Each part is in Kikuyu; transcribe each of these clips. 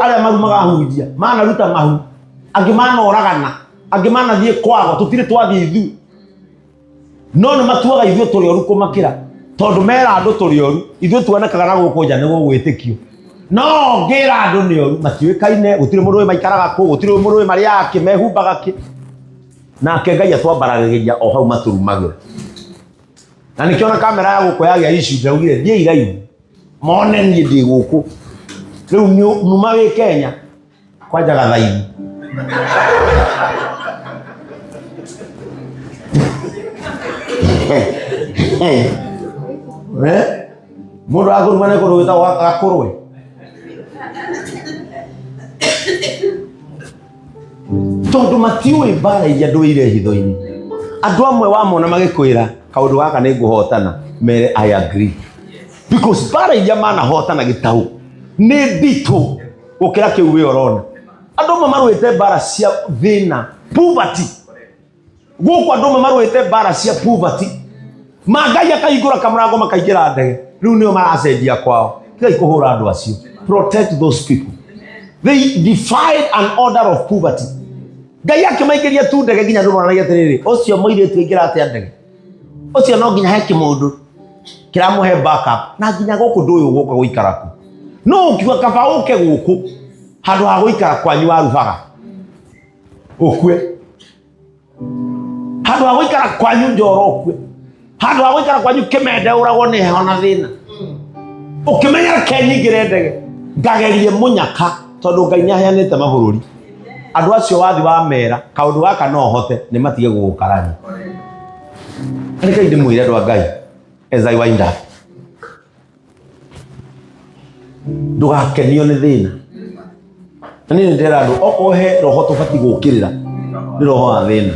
Arĩa marumaga ahunjia manaruta mahu, angĩ manoragana, angĩ manathiĩ kwago, tũtirĩ twathiĩ ithuĩ, no nĩ matuaga ithuĩ tũrĩ oru kũmakĩra, tondũ mera andũ tũrĩ oru, ithuĩ tuonekaga na gũkũ nja nĩ gũgwĩtĩkio. No ngĩra andũ nĩ oru, matiũĩkaine, gũtirĩ mũndũ ũĩ maikaraga kũ, gũtirĩ mũndũ ũĩ marĩaga kĩ, mehumbaga kĩ. Nake Ngai atwambaragĩria o hau maturumagĩra. Na nĩkĩo na kamera ya gũkũ yagĩa issue, ndaugire thiĩi live mone niĩ ndĩ gũkũ rĩu. Numa wĩ Kenya kwanja gathaithi. Eh? Mũndũ akũruma nĩ kũndũ gwĩtagwo gakũrwe. Tondũ matiũĩ mbara iria ndũire hitho-inĩ. Andũ amwe wamona magĩkwĩra kaũndũ gaka nĩ ngũhotana, mere I agree, because mbara iria manahotana gĩtaũ nĩ nditũ gũkĩra kĩu wĩ ũrona. Andũ amwe marũĩte mbara cia thĩna, poverty gũkũ, andũ amwe marũĩte mbara cia poverty, mangai akahingũra kamũrango makaingĩra ndege, rĩu nĩo maracenjia kwao. Tigai kũhũra andũ acio. Protect those people. They defied an order of poverty. Ngai akĩmaingĩria tu ndege, nginya andũ monanagia atĩrĩrĩ, ũcio mũirĩtu aingĩra atĩa ndege? Ũcio no nginya he kĩmũndũ kĩramũhe backup. Na nginya gũkũ ndũĩ ũgũka gũikara kũ, no ũkiuga kaba ũke gũkũ handũ ha gũikara kwanyu warubaga ũkue, handũ ha gũikara kwanyu njoro ũkue, handũ ha gũikara kwanyu kĩmende ũragwo nĩ heho na thĩna, ũkĩmenya reke nyingĩre ndege ngagerie mũnyaka, tondũ Ngai nĩ aheanĩte mabũrũri. Andũ acio wathi wa mera kaũndũ gaka no hote, nĩ matige gũgũkarania. Reke ndĩmwĩre, andũ a Ngai, as I wind up, ndũgakenio nĩ thĩna. Na niĩ nĩndĩrera andũ, okorwo he roho tũbatiĩ gũkĩrĩra, nĩ roho wa thĩna.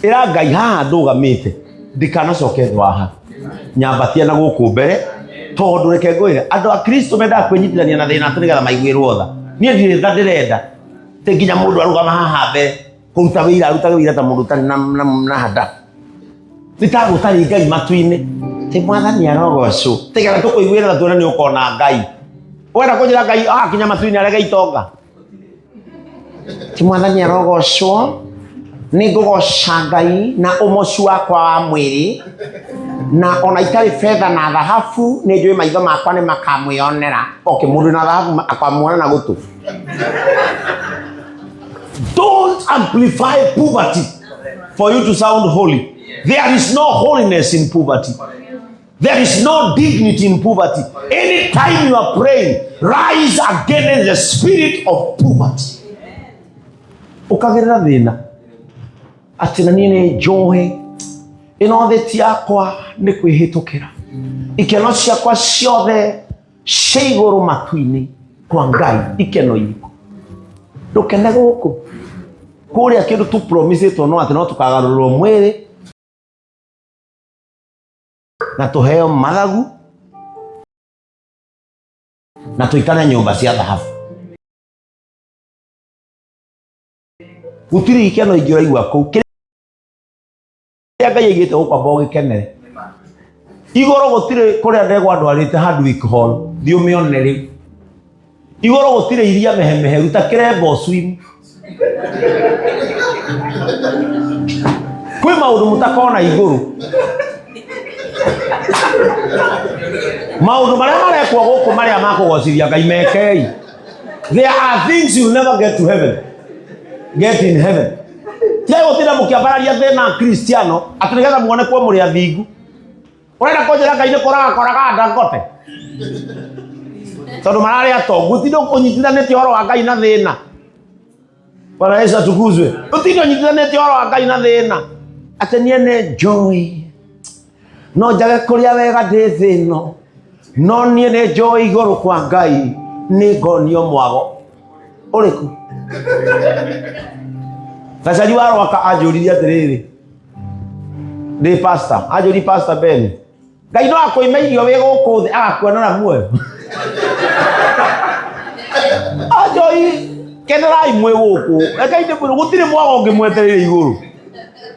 Ĩra Ngai, haha ndũgamĩte ndikanacoke thĩ waha, nyambatia na gũkũ mbere. Tondũ reke ngwĩre, andũ a Kristo mendaga kwĩnyitithania na thĩna atĩ nĩgetha maiguĩrwo tha. Niĩ ndirĩ tha ndĩrenda tĩ nginya mũndũ arũgama haha mbere kũruta wĩira, arutage wĩira ta mũndũ ũtarĩ na hada, nĩ ta gũtarĩ Ngai matu-inĩ, ti Mwathani arogocwo, tigetha tũkũiguĩra tha tuone nĩ ũkona Ngai. Wenda kũnjĩra Ngai akinya matu-inĩ arege itonga? Ti Mwathani arogocwo, nĩ ngũgoca Ngai na ũmocu wakwa wa mwĩrĩ, na ona itarĩ betha na thahabu, nĩ njũĩ maitho makwa nĩ makamwĩonera. Okay, mũndũ na thahabu akamuona na gũtũ. Don't amplify poverty for you to sound holy. There is no holiness in poverty. There is no dignity in poverty. Anytime you are praying, rise against the spirit of poverty. Ũkagĩrĩra thĩna atĩ na niĩ nĩ njũĩ ĩno thĩ ti yakwa, nĩ kwĩhĩtũkĩra, ikeno ciakwa ciothe cia igũrũ matu-inĩ kwa Ngai. Ikeno irĩkũ? Ndũkene gũkũ. Kũrĩa kĩndũ tu promisĩtwo no atĩ no tũkagarũrwo mwĩrĩ na tũheo mathagu na tũikare nyũmba cia thahabu. Gũtirĩ ikeno ingĩ ũraigua kũu. Kĩrĩa Ngai aigĩte gũkwamba ũgĩkenere igũrũ, gũtirĩ kũrĩa ndegwa ndwarĩte Hardwick Hall, thiĩ ũmĩone rĩu. Igũrũ gũtirĩ iria mehemehe, ruta kĩremba ũcwim. Kwĩ maũndũ mũtakona igũrũ. Maũndũ marĩa marekwo gũkũ, marĩa makũgocithia Ngai, mekei. There are things you never get to heaven, get in heaven. Tigai gũtinda mũkĩambararia thĩna Kristiano atĩ nĩgetha muone kuo mũrĩ athingu. Ũrenda kũnjĩra Ngai nĩ kũraga koraga Dangote tondũ mararĩ atongu? Ũtinde ũnyitithanĩtie ũhoro wa Ngai na thĩna. Bwana Yesu atukuzwe. Ũtinde ũnyitithanĩtie ũhoro wa Ngai na thĩna, atĩ niĩ nĩ njũĩ no njage kũrĩa wega ndĩ thĩ ĩno, no niĩ nĩ njũĩ igũrũ kwa Ngai nĩ ngonio mwago ũrĩkũ. Gacari wa Rwaka anjũririe atĩrĩrĩ, ndĩ pastor, anjũri, "Pastor Ben, Ngai no akũime irio wĩ gũkũ thĩ agakuonera muoyo?" Anjoi, kenerai mwĩ gũkũ. Rekai ndĩmwĩre, gũtirĩ mwago ũngĩmwetereire igũrũ.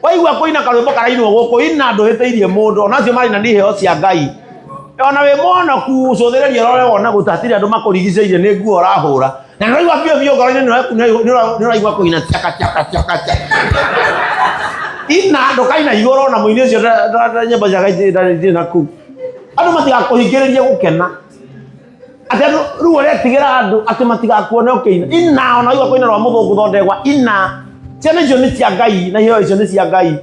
Waigua kũina karwĩmbo karainwo gũkũ, ina, ndũhĩtĩirie mũndũ, onacio marĩ na nĩ iheo cia Ngai. Ona wĩ mũhonoku ũcũthĩrĩrie ũrore wone gũtatirĩ andũ makũrigicĩirie nĩ nguo ũrahũra. Na nĩ ũraigua biũ biũ ngoro-inĩ nĩ ũraigua kũina chaka chaka chaka chaka. Ina ndũkaina igũrũ na mũini ũcio nyĩmbo ciake itirĩ na kũu. Andũ matigakũhingĩrĩrie gũkena. Atĩ andũ rĩu ũretigĩra andũ atĩ matigakuone ũkĩina. Ina ona waigua kũina rwa mũthũngũ thondegwa ina. Ciana icio nĩ cia Ngai na iheo icio nĩ cia Ngai.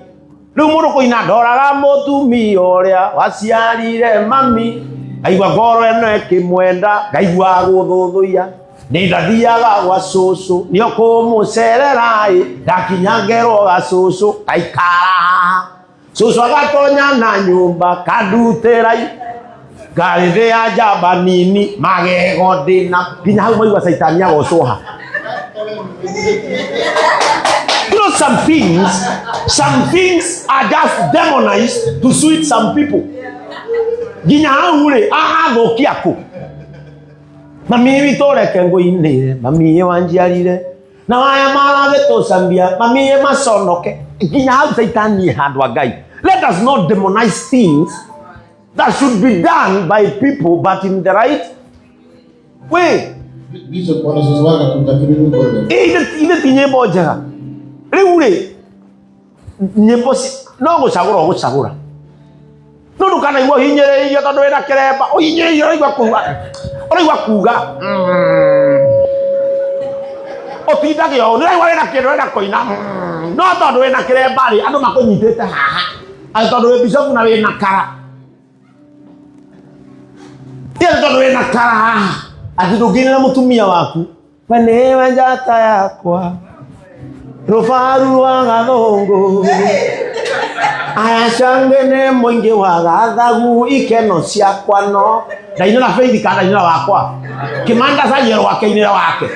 Rĩu mũndũ kũina ndoraga mũtumia ũrĩa waciarire mami ngaigua ngoro ĩno ĩkĩmwenda ngaigua gũthũthũiya nĩ ndathiaga gwa cũcũ nĩo kũmũcerera ĩ ndakinya ngerwo gacũcũ gaikara haha cũcũ agatonya na nyũmba kandutĩra ngarĩthĩ ya njamba nini magego ndĩna nginya hau maigua caitani agocwo ha. You know, some things are just demonized to suit some people. Nginya hau rĩ, ahathũkia kũ? Mami witũ reke ngũinĩre, mami wanjiarire, na waya maragĩtũcambia, mami maconoke. Nginya hau caitani e handũ a Ngai. Let us not demonize things that should be done by people but in the right way. Bishop ona cũcũ wagakuta kĩrĩ rwĩmbo rwega. Ithe ti nyĩmbo njega rĩu rĩ nyĩmbo no gũcagũra ũgũcagũra no ndũkanaigua ũhinyĩrĩirio tondũ wĩna kĩremba ũhinyĩrĩirio ũraigua kuga ũraigua kuga ũtindage ũũ nĩũraigua wĩna kĩndũ ũrenda kũina no tondũ wĩna kĩremba rĩ andũ makũnyitĩte haha atĩ tondũ wĩ bishopu na wĩna kara ti atĩ tondũ wĩna kara haha atĩ ndũngĩinĩra mũtumia waku we nĩwe njata yakwa rũbaru rwa gathũngũ aya cange nĩ mũingĩ wa gathagu ikeno ciakwa no ndainĩra Faith kana ndainĩra wakwa kĩmanda carie rwake inĩra wake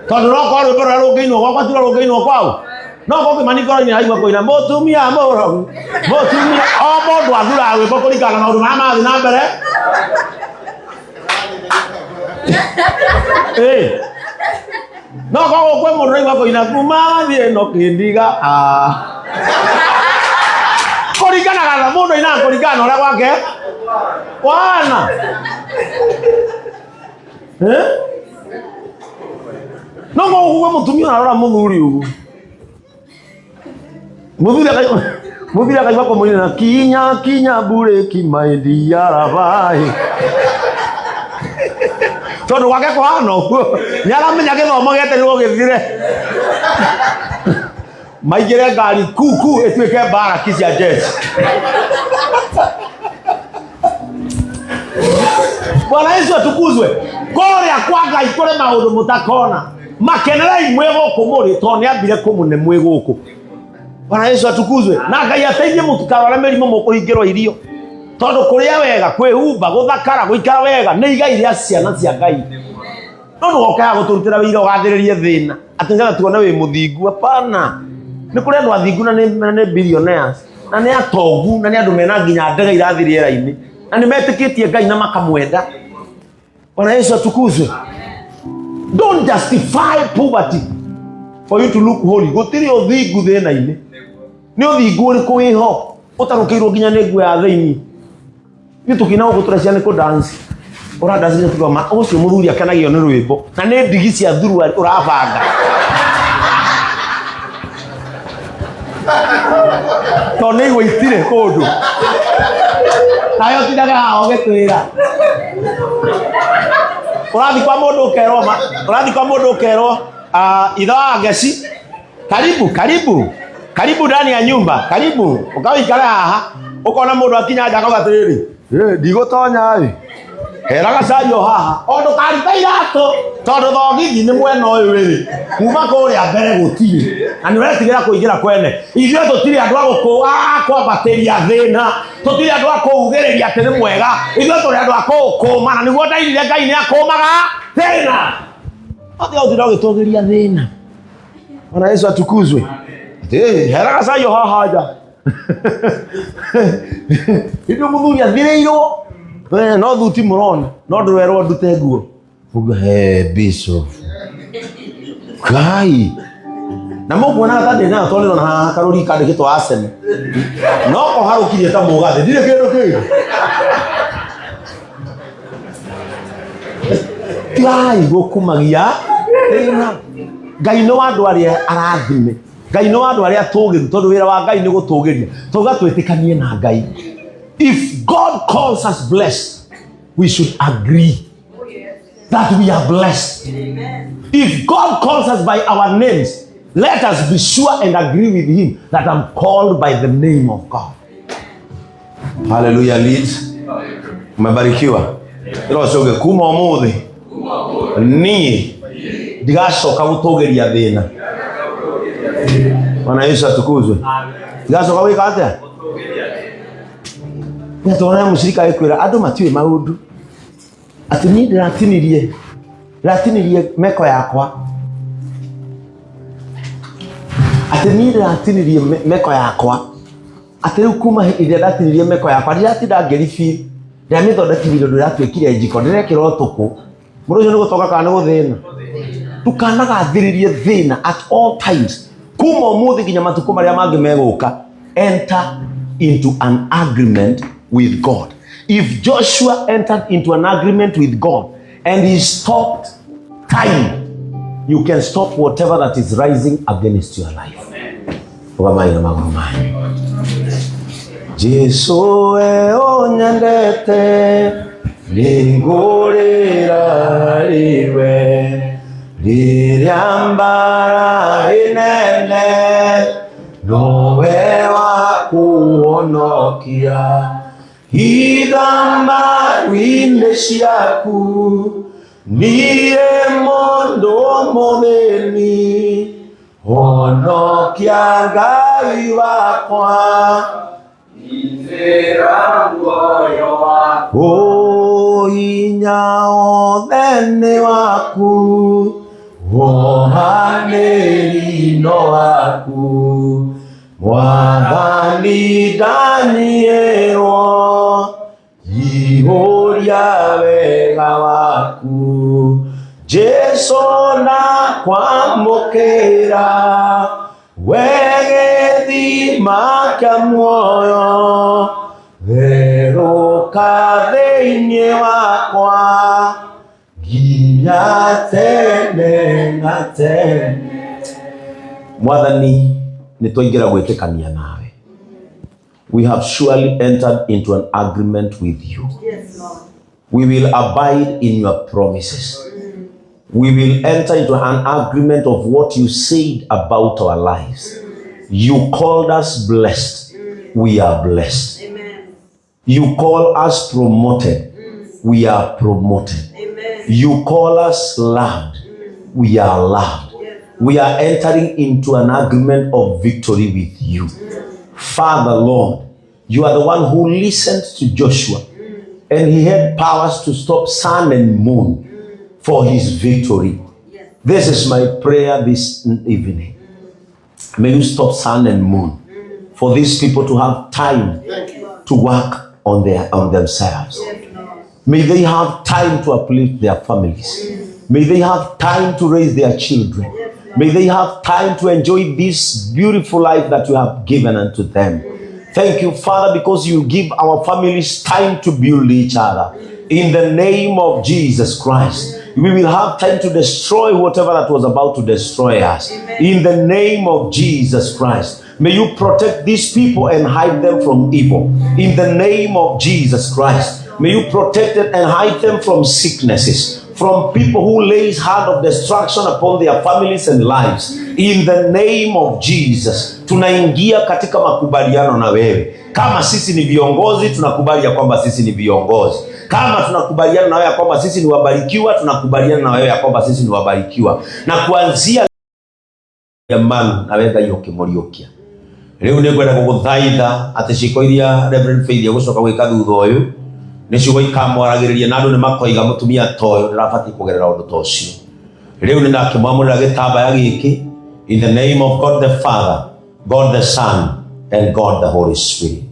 tondũ no korwo rwĩmbo rũrĩa rũngĩinwo gwakwa tirwo rũngĩinwo kwao no korwo kĩmani ngoro-inĩ araigua kũina mũtumia mũrogu mũtumia o mũndũ athuraga rwĩmbo kũringana na maũndũ marĩa marathiĩ na mbere. Ĩ. No korwo kwĩ mũndũ ũraigua kũina kuma thiĩ no kĩndiga ah. Kũringanaga na mũndũ ainaga kũringana na ũrĩa gwake wana. Eh? No korwo kwĩ mũtumia ũrarora mũthuri ũguo Mũthuri akaigua kũmũinĩra kinya kinya mburĩki maithiarabai tondũ gwake kũhana ũguo nĩ aramenya gĩthomo gĩetereirwo gĩthire maingĩre ngari kuku ĩtuĩke mbaraki cia jeshi. Bwana Yesu atukuzwe. Kũrĩa kwa Ngai kũrĩ maũndũ mũtakona. Makenerei mwĩ gũkũ mũrĩ tondũ nĩ ambire kũmũne mwĩ gũkũ. Bwana Yesu atukuzwe. Na Ngai ateithie mũtikarware mĩrimũ mũkũhingĩrwo irio. Tondũ kũrĩa wega, kwĩhumba, gũthakara, gũikara wega nĩ igai rĩa ciana cia Ngai. No ndũgoke haha gũtũrutĩra wĩira ũgathĩrĩrie thĩna atĩ nĩgetha tuone wĩ mũthingu. Hapana. Nĩ kũrĩ andũ athingu na nĩ billionaires na nĩ atongu na nĩ andũ mena nginya ndege irathiĩ rĩera-inĩ na nĩ metĩkĩtie Ngai na makamwenda. Bwana Yesu atukuzwe. Don't justify poverty for you to look holy. Gũtirĩ ũthingu thĩna-inĩ. Nĩ ũthingu ũrĩkũ wĩho ũtarũkĩirwo nginya nĩ nguo ya thĩinĩ. Ithuĩ tũkĩina gũkũ tũrecia nĩ kũ dance. Ũra dance nginya tuga ma ũcio mũthuri akenagio nĩ rwĩmbo na nĩ ndigi cia thuruarĩ ũrabanga. Tondũ nĩ igua itirĩ kũndũ. Nawe ũtindaga haha ũgĩtwĩra. Ũrathiĩ kwa mũndũ ũkerwo ma, ũrathiĩ kwa mũndũ ũkerwo ah, ithe wa Ngeci, karibu karibu karibu ndani ya nyumba, karibu ũkaũikare haha ũkona mũndũ akinya nja akauga atĩrĩrĩ, "Eh, ndigũtonya ĩ hera gacai o haha o ndũkarute iratũ tondũ thogithi nĩ mwena ũyũ ĩrĩ kuma kũrĩa mbere gũtirĩ na nĩ ũretigĩra kũingĩra kwene. Ithuĩ tũtirĩ andũ a kwambatĩria thĩna, tũtirĩ andũ a kũugĩrĩria atĩ nĩ mwega, ithuĩ tũrĩ andũ a kũũkũma na nĩguo ndainire Ngai nĩ akũmaga thĩna. Otiga gũtinda ũgĩtũgĩria thĩna. Bwana Yesu atukuzwe. Ĩ, hera gacai o haha nja. Hĩndĩ mũthuri athirĩirwo no thuti mũrona no ndũrerwo ndute nguo. Uga he bishop. Kai. Na mũkuonaga ta ndĩ nayo tondũ ndĩrona haha karũri kandĩkĩtwo Arsenal. No koharũkirie ta mũgathĩ. Ndirĩ kĩndũ kĩngĩ. Tigai gũkumagia thĩna. Ngai nĩ wa andũ arĩa arathime, Ngai nĩ wa andũ arĩa atũgĩru, tondũ wĩra wa Ngai nĩ gũtũgĩria. Tauga twĩtĩkanie na Ngai. If God calls us blessed, we should agree that we are blessed. If God calls us by our names, let us be sure and agree with him that I'm called by the name of God. Hallelujah, leads. Umebarikiwa. Ĩra ũcio ũngĩ kuma ũmũthĩ niĩ ndigacoka gũtũgĩria thĩna. Bwana Yesu atukuzwe. Ndigacoka gwĩka atĩa? Nĩ tũrona mũcirika agĩkwĩra andũ matiũĩ maũndũ, atĩ niĩ ndĩratinirie meko yakwa, atĩ niĩ ndĩratinirie meko yakwa, atĩ rĩu kuma hĩndĩ ĩrĩa ndatinirie meko yakwa ndiratinda ngĩribi, ndĩramĩthondekithia ũndũ ĩratuĩkire njiko, ndĩrekĩra ũtũkũ. Mũndũ ũcio nĩ gũtonga kana nĩ gũthĩna? Ndũkanagathĩrĩrie thĩna at all times. Kuma ũmũthĩ nginya matukũ marĩa mangĩ megũka, enter into an agreement with God. If Joshua entered into an agreement with God and he stopped time, you can stop whatever that is rising against your life. Rũgamai na magũrũ manyu. Jesu we ũnyendete, nĩngũrĩra harĩwe rĩrĩa mbara ĩnene, nowe wa kũhonokia. Hitha mbaru-inĩ ciaku, niĩ mũndũ mũthĩni, honokia Ngai wakwa. Ũhinya wothe nĩ waku, wohanĩri no waku. Mwathani ndanyihĩrwo, ihũria wega waku. Jesu ndakwamũkĩra, we gĩthima kĩa muoyo, therũka thĩinĩ wakwa nginya tene na tene. Mwathani, nĩ twaingĩra gwĩtĩkania nawe. We have surely entered into an agreement with you. Yes, Lord. We will abide in your promises. We will enter into an agreement of what you said about our lives. You called us blessed. We are blessed. Amen. You call us promoted. We are promoted. Amen. You call us loved. We are loved. Yes. We are entering into an agreement of victory with you. Father, Lord, you are the one who listened to Joshua, and he had powers to stop sun and moon for his victory. Yes. This is my prayer this evening. May you stop sun and moon for these people to have time to work on themselves. Yes, Lord. May they have time to uplift their families. May they have time to raise their children. May they have time to enjoy this beautiful life that you have given unto them. Thank you, Father, because you give our families time to build each other. In the name of Jesus Christ, we will have time to destroy whatever that was about to destroy us. In the name of Jesus Christ, may you protect these people and hide them from evil. In the name of Jesus Christ, may you protect them and hide them from sicknesses, from people who lays hand of destruction upon their families and lives. In the name of Jesus, tunaingia katika makubaliano na wewe. Kama sisi ni viongozi, tunakubali ya kwamba sisi ni viongozi. Kama tunakubaliana na wewe ya kwamba sisi ni wabarikiwa, tunakubaliana na wewe ya kwamba sisi ni wabarikiwa. Na kuanzia ya manu nawe Ngai ũkĩmũriũkia. Rĩu nĩ ngwenda gũgũthaitha atĩ ciĩko iria Reverend Faith egũcoka gwĩka thutha ũyũ nĩ ciugo ikamwaragĩrĩria na andũ nĩ makoiga mũtumia ta ũyũ ndĩrabatiĩ kũgerera ũndũ ta ũcio. Rĩu nĩ ndakĩmwamũrĩra gĩtambaya gĩkĩ in the name of God the Father, God the Son and God the Holy Spirit.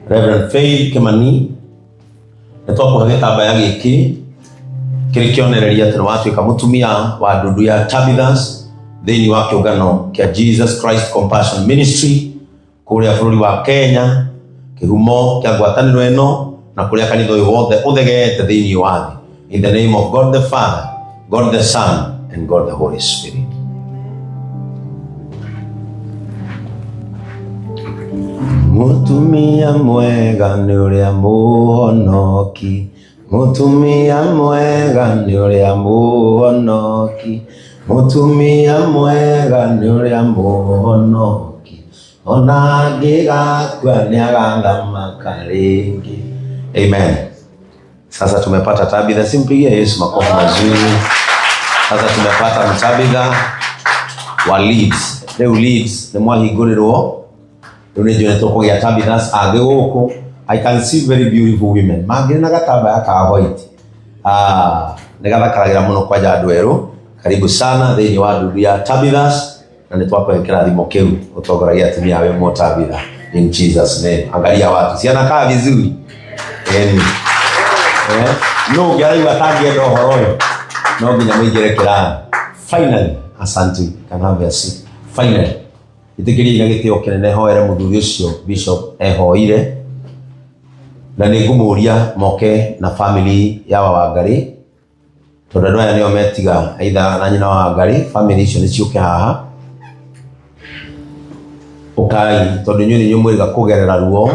Reverend Faith Kimani, nĩ twakũhe gĩtambaya gĩkĩ kĩrĩ kĩonereria atĩ nĩ watuĩka mũtumia wa ndundu ya Tabithas thĩinĩ wa kĩũngano kĩa Jesus Christ Compassion Ministry kũrĩa bũrũri wa Kenya, kĩhumo kĩa ngwatanĩro ĩno na kũrĩa kanitha ũyũ wothe ũthegeete thĩinĩ wa thĩ. In the name of God the Father, God the Son and God the Holy Spirit. Mũtumia mwega nĩ ũrĩa mũhonoki, mũtumia mwega nĩ ũrĩa mũhonoki, mũtumia mwega nĩ ũrĩa mũhonoki, ona angĩgakua nĩ agathamaka rĩngĩ. Amen. Sasa tumepata Tabitha, simpigie Yesu makofi mazuri. Sasa tumepata Mtabitha wa Leeds. Rĩu Leeds nĩ mwahingũrĩrwo, rĩu nĩ njũĩ tũkũgĩa Tabithas angĩ gũkũ. I can see very beautiful women mangĩrĩ na gatambaya ka white. Ah, nĩ gathakaragĩra mũno kwanja andũ erũ. Karibu sana thĩinĩ wa ndundu ya Tabithas, na nĩ twakũhe kĩrathimo kĩu ũtongoragia atumia wĩ mo Tabitha, in Jesus name. Angalia watu cianakaa vizuri. Ĩni. Eh, no ũngĩ araigua atangĩenda ũhoro ũyũ, no nginya mũingĩre kĩrathi. Finally, asante, can have a seat. Finally, ĩtĩkĩriai na gĩtĩo kĩnene hoere mũthuri ũcio bishop ehoire, na nĩ ngũmũria moke na family ya Wangarĩ, tondũ andũ aya nĩo metiga either na nyina wa Wangarĩ. Family icio nĩ ciũke haha, ũkai, tondũ inyuĩ nĩ inyuĩ mwĩrĩga kũgerera ruo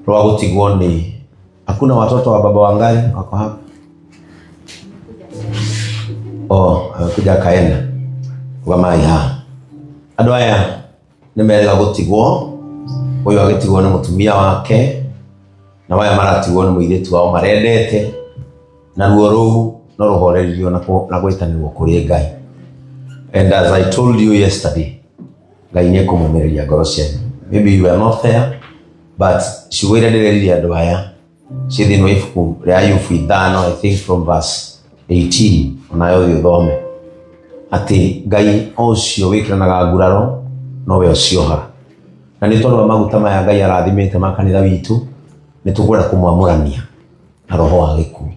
rwa gũtigwo nĩ. Hakuna watoto wa baba Wangari wako hapa? Oh, amekuja akaenda. Ugamai haha. Andũ aya nĩ merĩga gũtigwo, ũyũ agĩtigwo nĩ mũtumia wake, na aya maratigwo nĩ mũirĩtu wao marendete, na ruo rũu no rũhoreririo na gwĩtanĩrwo kũrĩ Ngai. And as I told you yesterday, Ngai nĩ ekũmũmĩrĩria ngoro cianyu. Maybe you are not there, but ciugo iria ndĩrerire andũ aya ciĩ thĩinĩ wa ibuku rĩa Ayubu 5, I think from verse 18, onayo ũthiĩ ũthome, atĩ Ngai o ũcio wĩkĩranaga nguraro nowe ũciohaga. Na nĩ tondũ wa maguta maya Ngai arathimĩte ma kanitha witũ, nĩ tũkwenda kũmwamũrania na roho wa gĩkuũ,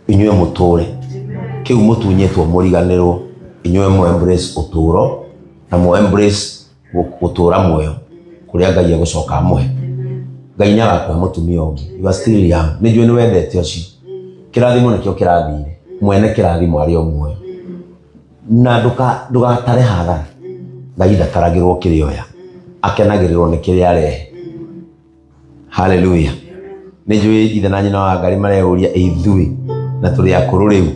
inyuĩ mũtũre kĩu mũtunyĩtwo mũriganĩrwo, inyuĩ mũ embrace ũtũro na mũ embrace gũtũra muoyo kũrĩa Ngai egũcoka amũhe. Ngai nĩ agakũhe mũtumia ũngĩ. You are still young. Nĩ njũĩ nĩ wendete ũcio. Kĩrathimo nĩkĩo kĩrathire, mwene kĩrathimo arĩ o muoyo, na ndũgatare hathara. Ngai ndataragĩrwo kĩrĩa oya, akenagĩrĩrwo nĩ kĩrĩa arehe. Haleluya. Nĩ njũĩ ithe na nyina wa Ngai mareyũria, ithuĩ na tũrĩ akũrũ rĩu,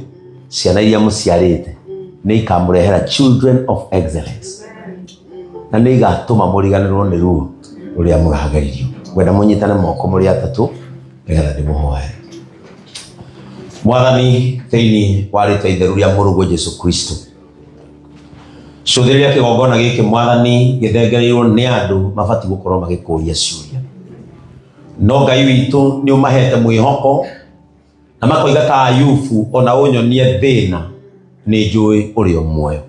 ciana iria mũciarĩte nĩ ikamũrehera children of excellence, na nĩ igatũma mũriganĩrwo nĩ ruo rũrĩa mũrageririo. Ngwenda mũnyitane moko mũrĩ atatũ nĩgetha ndĩmũhoere. Mwathani, thĩinĩ wa rĩtwa itheru rĩa mũrũguo Jesu Kristo, cũthĩrĩria kĩgongona gĩkĩ, Mwathani, gĩthengereirwo nĩ andũ mabatiĩ gũkorwo magĩkũria ciũria, no Ngai witũ nĩ ũmahete mwĩhoko na makoiga ta Ayubu, ona ũnyonie thĩna nĩ njũĩ ũrĩ o muoyo,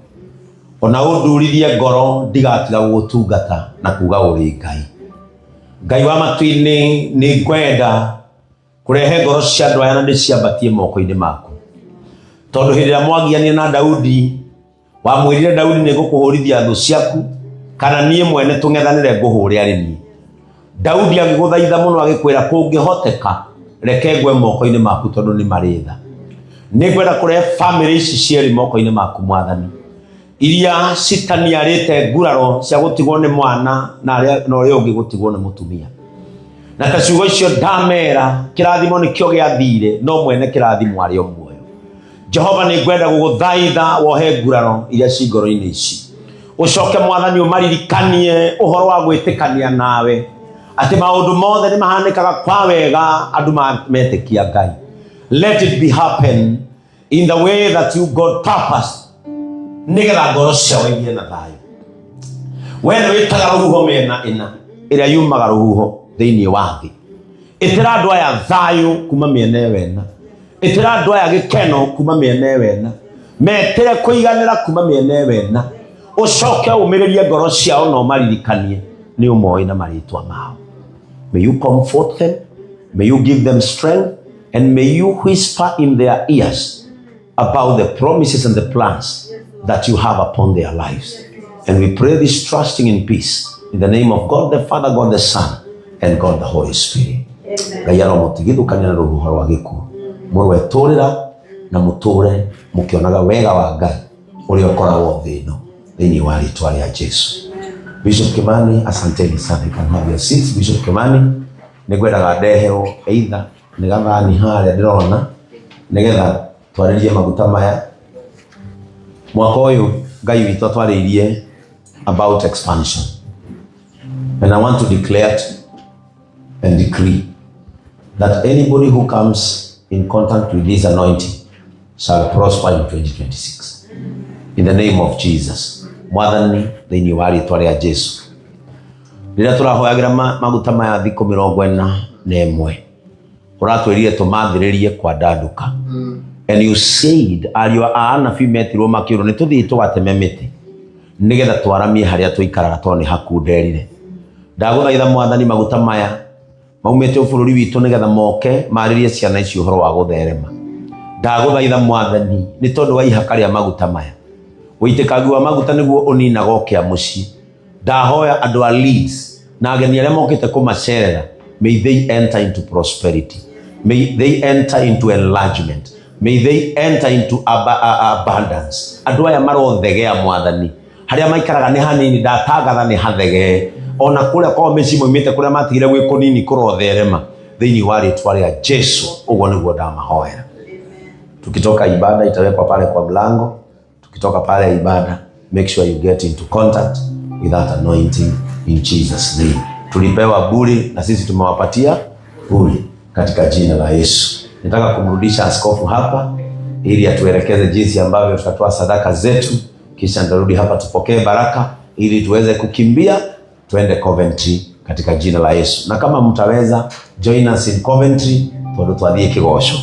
ona ũndurithie ngoro ndigatiga gũgũtungata na kuga ũrĩ Ngai. Ngai wa matu-inĩ, nĩ ngwenda kũrehe ngoro cia andũ aya na ndĩciambatie moko-inĩ maku, tondũ hĩndĩ ĩrĩa mwagianire na Daudi, wamwĩrire, "Daudi, nĩ ngũkũhũrithia thũ ciaku, kana niĩ mwene tũng'ethanĩre ngũhũre arĩ niĩ." Daudi agĩgũthaitha mũno agĩkwĩra, "Kũngĩhoteka, reke ngwe moko-inĩ maku tondũ nĩ marĩ tha." Nĩ ngwenda kũrehe famĩlĩ ici cierĩ moko-inĩ maku, Mwathani, iria citaniarĩte nguraro cia gũtigwo nĩ mwana na arĩa na ũrĩa ũngĩ gũtigwo nĩ mũtumia, na ta ciugo icio ndamera, kĩrathimo nĩkĩo gĩathire, no mwene kĩrathimo arĩ o muoyo. Jehova, nĩ ngwenda gũgũthaitha wohe nguraro iria ci ngoro-inĩ ici, ũcoke, Mwathani, ũmaririkanie ũhoro wa gwĩtĩkania nawe, atĩ maũndũ mothe nĩ mahanĩkaga kwa wega andũ metĩkia Ngai. Let it be happen in the way that you God purpose, nĩgetha ngoro ciao igĩe na thayũ. We nĩ wĩtaga rũhuho mĩena ĩna ĩrĩa yumaga rũhuho thĩinĩ wa thĩ. Ĩtĩra andũ aya thayũ kuma mĩena ĩyo ĩna, ĩtĩra andũ aya gĩkeno kuma mĩena ĩyo ĩna, metĩre kũiganĩra kuma mĩena ĩyo ĩna, ũcoke ũmĩrĩrie ngoro ciao na ũmaririkanie nĩ ũmoĩ na marĩtwa mao. May you comfort them, may you give them strength, and may you whisper in their ears about the promises and the plans that you have upon their lives. And we pray this trusting in peace in the name of God the Father, God the Son, and God the Holy Spirit. Ngai aromũtigithũkania na rũhuho rwa gĩkuũ, mũrwetũrĩra. Na mũtũre mũkĩonaga wega wa Ngai ũrĩa ũkoragwo thĩ ĩno thĩinĩ wa rĩtwa rĩa Jesu. Bishop Kimani, asanteni sana. You can have your seats. Bishop Kimani, nĩngwendaga ndeherwo either nĩ gathani harĩa ndĩrona nĩgetha twarĩrie maguta maya. Mwaka ũyũ Ngai witũ atwarĩirie about expansion, and I want to declare and decree that anybody who comes in contact with this anointing shall prosper in 2026 in the name of Jesus. Mwathani, thĩinĩ wa rĩtwa rĩa Jesu, rĩrĩa tũrahoyagĩra maguta maya thikũ 41, ũratwĩrire tũmathĩrĩrie kwandanduka. And you said ariũ a anabii metirwo makĩũrwo nĩ tũthiĩ tũgateme mĩtĩ nĩgetha twaramie harĩa tũikaraga tondũ nĩ hakunderire. Ndagũthaitha Mwathani, maguta maya maumĩte bũrũri witũ nĩgetha moke marĩrie ciana ici ũhoro wa gũtherema. Ndagũthaitha Mwathani, nĩ tondũ wa ihaka rĩa maguta maya, ũitĩkangi wa maguta nĩguo ũninaga ũkĩa mũciĩ. Ndahoya andũ a Leeds na ageni arĩa mokĩte kũmacerera, may they enter into prosperity, may they enter into enlargement, may they enter into abundance. Andũ aya marothegea Mwathani, harĩa maikaraga nĩ hanini, ndatangatha nĩ hathegee. Ona kũrĩa kwao mĩciĩ maumĩte, kũrĩa matigire gwĩ kũnini, kũrotherema thĩinĩ wa rĩtwa rĩa Jesu. Ũguo nĩguo ndamahoera. Tukitoka ibada itawekwa pale kwa mlango. Tukitoka pale ibada, make sure you get into contact with that anointing in Jesus' name. Tulipewa bure na sisi tumewapatia bure katika jina la Yesu. Nataka kumrudisha askofu hapa ili atuelekeze jinsi ambavyo tutatoa sadaka zetu, kisha nitarudi hapa tupokee baraka ili tuweze kukimbia tuende Coventry katika jina la Yesu. Na kama mtaweza, join us in Coventry tondu twathiĩ kĩgoco.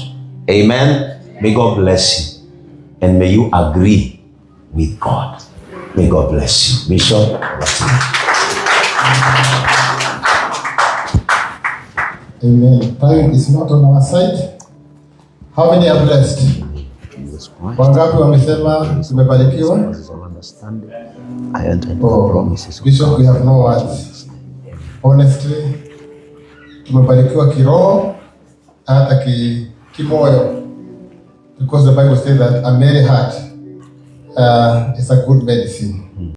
Amen. May God bless you and may you agree with God. May God bless you. Bishop, over to you. Amen. Time is not on our side. How many are blessed? Jesus Christ. Wangapi wamesema tumebarikiwa? I enter into the Oh, promises of Bishop, we have no words. Honestly, tumebarikiwa kiroho hata kimoyo, because the Bible says that a merry heart is a good medicine.